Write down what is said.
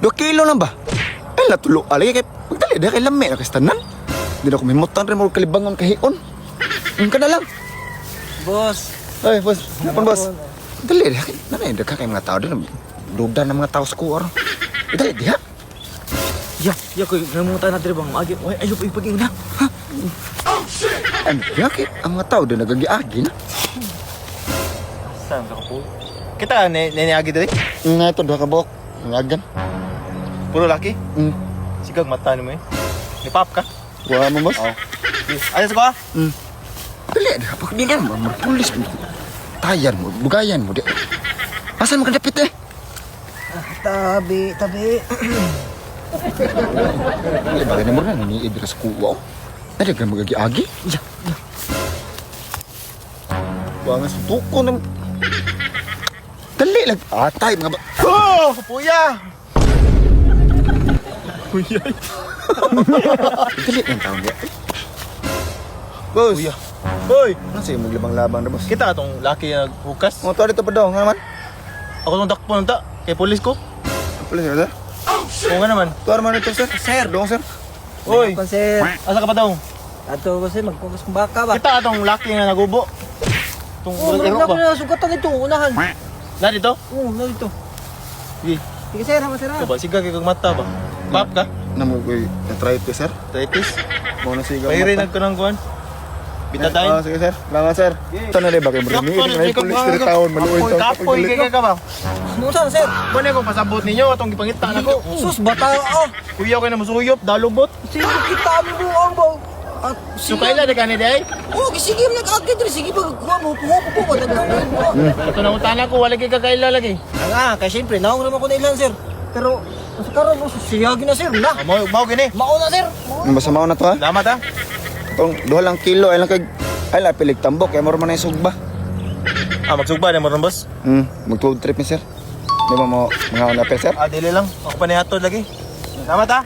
2 kilo lang ba? Ay, natulo. Alay, kay, pagdali, dahil kay lami na kay tanan. Hindi na ko mimutan rin mo kalibangon kahion. Ang ka na lang. Boss. Ay, boss. Hapon, boss. Dali, dahil nanay, dahil kay mga tao din. Duda ng mga tao sa kuwar. Dali, diha. Ya, ya koy namutan na diri bang agi. Oy, ayo pa ipag-ingna. Ha? Ano, diha kay ang mga tao din nagagiagi na. Saan ka po? Kita ni ni agi diri. Nga ito, duha ka buhok. Ngagan. Puro laki. Sigag mata nimo eh. Ni pap ka. Wala mo, boss. Oh. Ayos ko ah. Dali, diha. Pag di na, magpulis mo. Tayan mo, bugayan mo. Di. Asan mo ka dapit eh? Tabi, tabi. Dali, bagay na mo rin. Naniid ka sa kuwa. oh. Dali, ka magagiagi. Ya, ya. Wala nga sutuko ng... Dali lang. Atay, mga ba... Oh, puya. Dali lang taon niya. Boss. Puya. Hoy, Ano sa'yo maglabang-labang na, boss? kita atong laki nga naghukas. Mga tuwa dito pa daw, nga naman. Ako tong dakpo nunta kay pulis ko. Pulis ka, sir? Oo nga naman. Tuwa naman ito, sir. Sir. Doon, sir. Hoy, Kon sir. asa ka pa daw? Ato ko sir, magkukas kong baka ba. Kita atong laki nga nagubo. Tong Oh, ero na ba? ko na sugatan ito unahan. Na dito? Oh, na dito. Sige. Sige sir, hama sir. Ito ba sigag kay kag mata ba? Pap ka? Namo ko'y na-try ito, sir. Arthritis. Mo na sigaw. Pahiri nagko ng kuan. Bitadain. Ah, sige, sir. Salamat, sir. Ito na rin ba kayo? Marami. Dakpo Ito na yung pulis diri taon. Maluoy taon. Kapoy kay ka ba? Ano sa sir? Kuan ako pasabot ninyo atong gipangita nako. Sus bata ah. Kuya ko na musuyop, dalubot. Sige kita ang buang ba. At So kaila di kani day? Oh, sige nag-agi diri sige pag kuha mo po po po dagdag mo. Ito na utana ko wala kay kakaila lagi. Ah, kay syempre naong naman ko na ilan sir. Pero sa karon oh, siyagi na sir na. Ah, Mao mao gini. Mao na sir. Mao Ang basta mao na to, ha? Salamat ha. Itong 2 lang kilo. Ay lang kay... Ay lang, pilig tambok. Kaya mo na yung sugba. Ah, magsugba na mo ron boss. Mag-road trip ni sir. Di ba mo mga una sir? Ah, dili lang. Ako pa ni hatod lagi. Salamat ha.